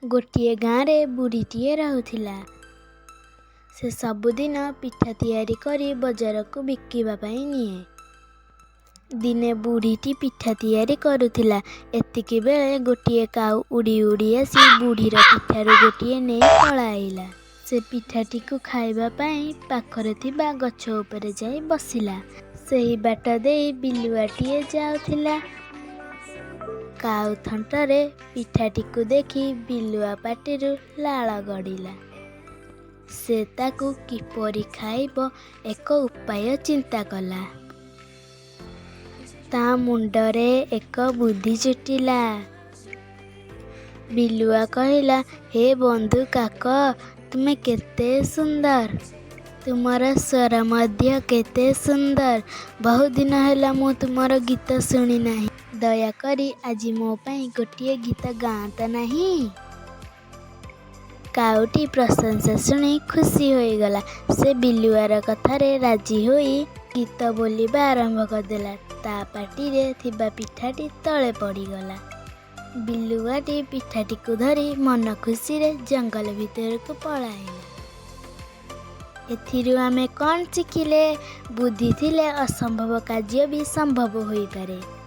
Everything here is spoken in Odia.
ଗୋଟିଏ ଗାଁରେ ବୁଢ଼ୀଟିଏ ରହୁଥିଲା। ସେ ସବୁଦିନ ପିଠା ତିଆରି କରି ବଜାରକୁ ବିକିବା ପାଇଁ ନିଏ। ଦିନେ ବୁଢ଼ୀଟି ପିଠା ତିଆରି କରୁଥିଲା। ଏତିକିବେଳେ ଗୋଟିଏ କାଉ ଉଡ଼ି ଉଡ଼ି ଆସି ବୁଢ଼ୀର ପିଠାରୁ ଗୋଟିଏ ନେଇ ପଳାଇଲା। ସେ ପିଠାଟିକୁ ଖାଇବା ପାଇଁ ପାଖରେ ଥିବା ଗଛ ଉପରେ ଯାଇ ବସିଲା। ସେହି ବାଟ ଦେଇ ବିଲୁଆଟିଏ ଯାଉଥିଲା। କାଉ ଥଣ୍ଟରେ ପିଠାଟିକୁ ଦେଖି ବିଲୁଆ ପାଟିରୁ ଲାଳ ଗଡ଼ିଲା। ସେ ତାକୁ କିପରି ଖାଇବ, ଏକ ଉପାୟ ଚିନ୍ତା କଲା। ତା ମୁଣ୍ଡରେ ଏକ ବୁଦ୍ଧି ଜୁଟିଲା। ବିଲୁଆ କହିଲା, "ହେ ବନ୍ଧୁ କାକ, ତୁମେ କେତେ ସୁନ୍ଦର! ତୁମର ସ୍ୱର ମଧ୍ୟ କେତେ ସୁନ୍ଦର! ବହୁଦିନ ହେଲା ମୁଁ ତୁମର ଗୀତ ଶୁଣିନାହିଁ। ଦୟାକରି ଆଜି ମୋ ପାଇଁ ଗୋଟିଏ ଗୀତ ଗାଆନ୍ତ ନାହିଁ? କାଉଟି ପ୍ରଶଂସା ଶୁଣି ଖୁସି ହୋଇଗଲା। ସେ ବିଲୁଆର କଥାରେ ରାଜି ହୋଇ ଗୀତ ବୋଲିବା ଆରମ୍ଭ କରିଦେଲା। ତା ପାଟିରେ ଥିବା ପିଠାଟି ତଳେ ପଡ଼ିଗଲା। ବିଲୁଆଟି ପିଠାଟିକୁ ଧରି ମନ ଖୁସିରେ ଜଙ୍ଗଲ ଭିତରକୁ ପଳାଇଲା। ଏଥିରୁ ଆମେ କ'ଣ ଶିଖିଲେ? ବୁଦ୍ଧି ଥିଲେ ଅସମ୍ଭବ କାର୍ଯ୍ୟ ବି ସମ୍ଭବ ହୋଇପାରେ।